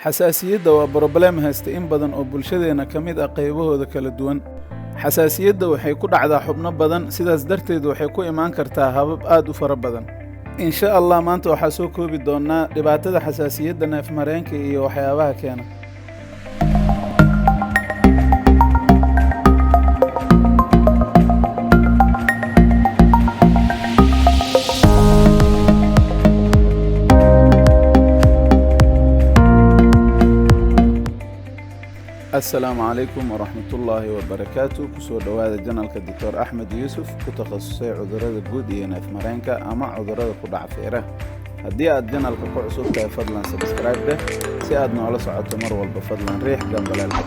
Xasaasiyadda waa broblem haysta in badan oo bulshadeena ka mid ah qaybahooda kala duwan. Xasaasiyadda waxay ku dhacdaa xubno badan, sidaas darteed waxay ku imaan kartaa habab aad u fara badan. Insha Allah maanta waxaa soo koobi doonaa dhibaatada xasaasiyadda neef-mareenka iyo waxyaabaha keena. Assalaamu calaykum waraxmatullaahi wabarakaatu. Kusoo dhowaada janalka Doctor Axmed Yuusuf, ku takhasusay cudurrada guud iyo neef-mareenka ama cudurrada ku dhaca feeraha. Haddii aad janalka ku cusub tahay, fadlan subscribe dheh si aad noola socoto mar walba. Fadlan riix gambaleelka.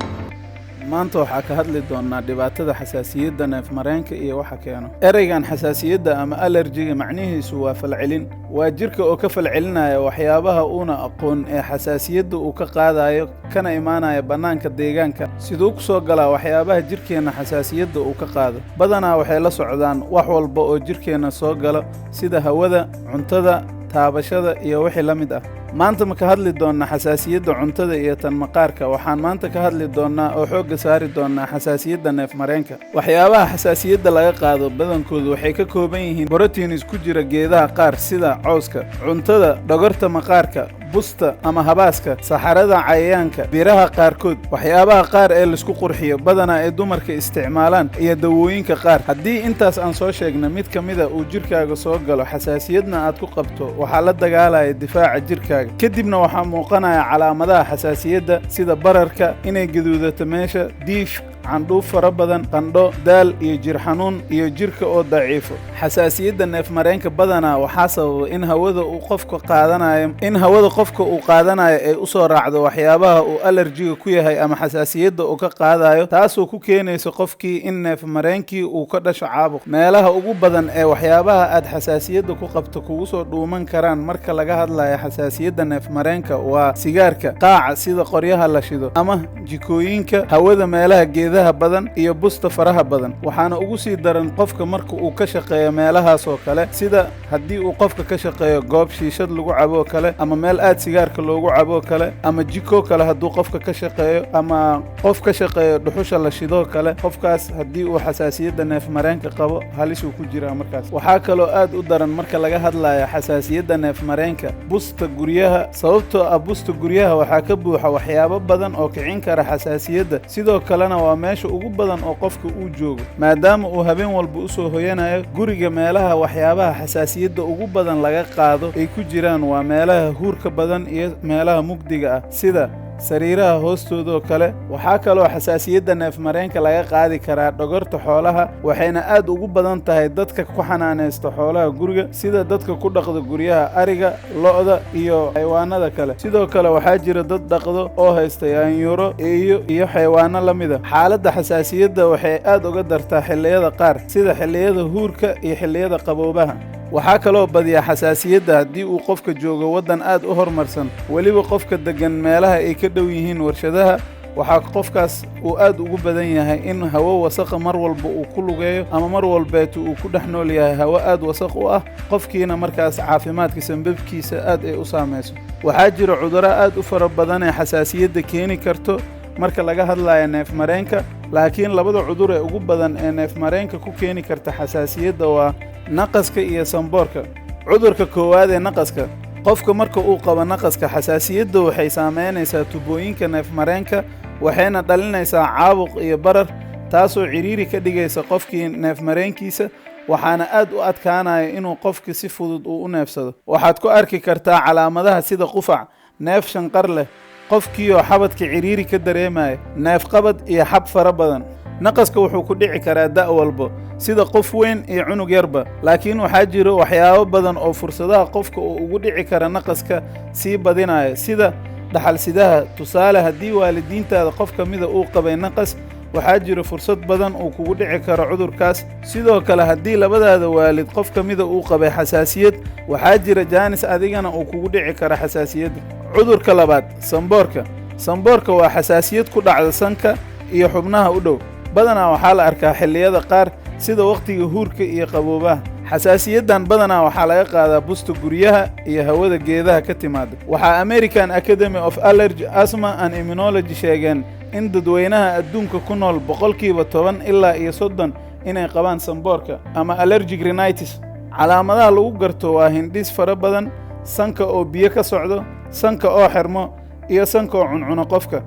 Maanta waxaa ka hadli doonaa dhibaatada xasaasiyadda neef-mareenka iyo waxa keeno. Ereygan xasaasiyadda ama alerjiga macnihiisu waa falcelin. Waa jirka oo ka falcelinaya waxyaabaha uuna aqoon ee xasaasiyadda uu ka qaadayo, kana imaanaya bannaanka deegaanka. Siduu ku soo galaa waxyaabaha jirkeenna xasaasiyadda uu ka qaado? Badanaa waxay la socdaan wax walba oo jirkeenna soo galo, sida hawada, cuntada, taabashada iyo wixii la mid ah. Maanta ma ka hadli doonnaa xasaasiyadda cuntada iyo tan maqaarka. Waxaan maanta ka hadli doonnaa oo xoogga saari doonnaa xasaasiyadda neef-mareenka. Waxyaabaha xasaasiyadda laga qaado badankoodu waxay ka kooban yihiin borotiinis ku jira geedaha qaar sida cawska, cuntada, dhogorta maqaarka, busta ama habaaska, saxarada cayayaanka, biraha qaarkood, waxyaabaha qaar ee laisku qurxiyo badanaa ee dumarka isticmaalaan, iyo dawooyinka qaar. Haddii intaas aan soo sheegna mid ka mida uu jirkaaga soo galo, xasaasiyadna aad ku qabto, waxaa la dagaalaya difaaca jirkaaga. Kadibna waxaa muuqanaya calaamadaha xasaasiyadda sida bararka, inay gaduudato meesha, diif, candhuuf fara badan, qandho, daal iyo jir xanuun, iyo jirka oo daciifo. Xasaasiyadda neef-mareenka badanaa waxaa sababa in hawada uu qofka qaadanayo, in hawada qofka uu qaadanayo ay u soo raacdo waxyaabaha uu alerjiga ku yahay ama xasaasiyadda uu ka qaadayo, taasoo ku keenaysa qofkii in neef-mareenkii uu ka dhasho caabuq. Meelaha ugu badan ee waxyaabaha aad xasaasiyadda ku qabto kugu soo dhuuman karaan marka laga hadlayo xasaasiyadda neef-mareenka waa sigaarka, qaaca sida qoryaha la shido ama jikooyinka, hawada meelaha geedaha badan iyo busta faraha badan. Waxaana ugu sii daran qofka marka uu ka shaqeeyo meelahaas oo kale, sida haddii uu qofka ka shaqeeyo goob shiishad lagu caboo kale, ama meel aad sigaarka loogu caboo kale, ama jiko kale hadduu qofka ka shaqeeyo, ama qof ka shaqeeyo dhuxusha la shidoo kale. Qofkaas haddii uu xasaasiyadda neef-mareenka qabo, halisuu ku jiraa markaas. Waxaa kaloo aad u daran marka laga hadlayo xasaasiyadda neef-mareenka busta guryaha, sababtoo ah busta guryaha waxaa ka buuxa waxyaabo badan oo kicin kara xasaasiyadda. Sidoo kalena waa meesha ugu badan oo qofka uu joogo, maadaama uu habeen walba u soo hoyanayo guriga. Meelaha waxyaabaha xasaasiyadda ugu badan laga qaado ay ku jiraan waa meelaha huurka badan iyo meelaha mugdiga ah, sida sariiraha hoostoodoo kale. Waxaa kaloo xasaasiyadda neef-mareenka laga qaadi karaa dhogorta xoolaha, waxayna aad ugu badan tahay dadka ku xanaanaysta xoolaha guriga, sida dadka ku dhaqda guryaha ariga, lo'da iyo xayawaanada kale. Sidoo kale waxaa jira dad dhaqdo oo haysta yaanyuuro, eeyo iyo xayawaano la mida. Xaaladda xasaasiyadda waxay aad uga dartaa xilliyada qaar, sida xilliyada huurka iyo xilliyada qaboobaha. Waxaa kaloo badiya xasaasiyadda haddii uu qofka joogo waddan aad u horumarsan, weliba qofka deggan meelaha ay ka dhow yihiin warshadaha. Waxaa qofkaas uu aad ugu badan yahay in hawo wasaqa mar walba uu ku lugeeyo, ama mar walbeetu uu ku dhex nool yahay hawo aad wasaq u ah, qofkiina markaas caafimaadka sanbabkiisa aad ay u saamayso. Waxaa jira cudurro aad u fara badan ee xasaasiyadda keeni karto marka laga hadlayo neef-mareenka, laakiin labada cudur ee ugu badan ee neef-mareenka ku keeni karta xasaasiyadda waa naqaska iyo samboorka. Cudurka koowaad ee naqaska. Qofka marka uu qabo naqaska, xasaasiyadda waxay saameynaysaa tubooyinka neef-mareenka, waxayna dhalinaysaa caabuq iyo barar, taasoo cidhiiri ka dhigaysa qofkii neef-mareenkiisa, waxaana aad u adkaanaya inuu qofki si fudud uu u neefsado. Waxaad ku arki kartaa calaamadaha sida qufac, neef shanqar leh, qofkiioo xabadka cidhiiri ka dareemaya, neefqabad iyo xab fara badan. Naqaska wuxuu ku dhici karaa da' walbo, sida qof weyn iyo cunug yarba, laakiin waxaa jiro waxyaabo badan oo fursadaha qofka uu ugu dhici kara naqaska sii badinaya, sida dhaxalsidaha. Tusaale, haddii waalidiintaada qof ka mida uu qabay naqas, waxaa jiro fursad badan uu kugu dhici karo cudurkaas. Sidoo kale haddii labadaada waalid qof ka mida uu qabay xasaasiyad, waxaa jira jaanis adigana uu kugu dhici karo xasaasiyadda. Cudurka labaad, samboorka. Samboorka waa xasaasiyad ku dhacda sanka iyo xubnaha u dhow. Badanaa waxaa la arkaa xilliyada qaar, sida wakhtiga huurka iyo qaboobaha. Xasaasiyaddan badanaa waxaa laga qaadaa busta guryaha iyo hawada geedaha ka timaada. Waxaa American Academy of Allergy, Asthma and Immunology sheegeen in dadweynaha adduunka ku nool 10% ilaa iyo 30 inay qabaan samboorka ama allergic rhinitis. Calaamadaha lagu garto waa hindhis fara badan, sanka oo biyo ka socdo, sanka oo xirmo iyo sanka oo cuncuno qofka.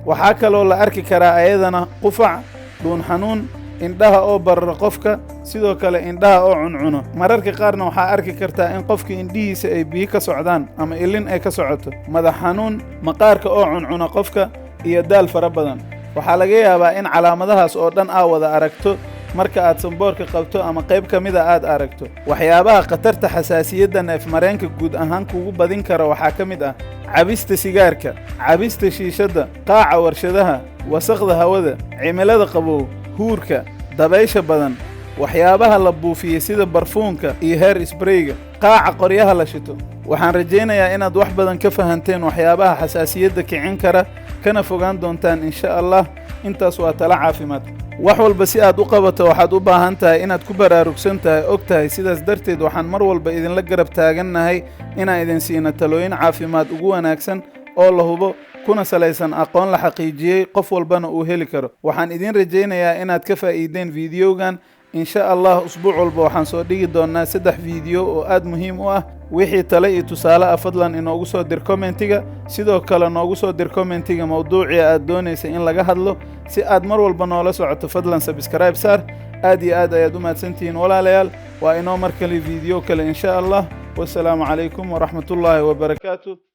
Waxaa kaloo la arki karaa ayadana qufac, dhuun xanuun, indhaha oo barara qofka, sidoo kale indhaha oo cuncuno. Mararka qaarna waxaa arki kartaa in qofka indhihiisa ay biyo ka socdaan ama ilin ay ka socoto, madax xanuun, maqaarka oo cuncuno qofka iyo daal fara badan. Waxaa laga yaabaa in calaamadahaas oo dhan aa wada aragto marka aad samboorka qabto ama qayb ka mida aad aragto. Waxyaabaha khatarta xasaasiyadda neefmareenka guud ahaan kugu badin kara waxaa ka mid ah cabista sigaarka, cabista shiishadda, qaaca warshadaha, wasakhda hawada, cimilada qabow, huurka, dabaysha badan, waxyaabaha la buufiyey sida barfuunka iyo hair sprayga, qaaca qoryaha la shito. Waxaan rajaynayaa inaad wax badan ka fahanteen waxyaabaha xasaasiyadda kicin kara, kana fogaan doontaan, insha Allah. Intaas waa tala caafimaad. Wax walba si aad u qabato waxaad u baahan tahay inaad ku baraarugsan tahay, og tahay. Sidaas darteed waxaan mar walba idinla garab taagannahay inaan idin siino talooyin caafimaad ugu wanaagsan oo la hubo, kuna salaysan aqoon la xaqiijiyey, qof walbana uu heli karo. Waxaan idin rajaynayaa inaad ka faa'iideen fiidiyowgan, insha Allah. Usbuuc walba waxaan soo dhigi doonnaa 3 fiidiyo oo aad muhiim u ah. Wixii tale iyo tusaale ah fadlan inoogu soo dir commentiga. Sidoo kale noogu soo dir commentiga mawduucii aad doonaysa in laga hadlo. Si aad mar walba noola socoto, fadlan subscribe saar. Aad iyo aad ayaad u mahadsantihiin, walaalayaal. Waa inoo mar kale, fiidiyo kale, insha Allah. Wasalaamu calaykum waraxmatullaahi wabarakaatu.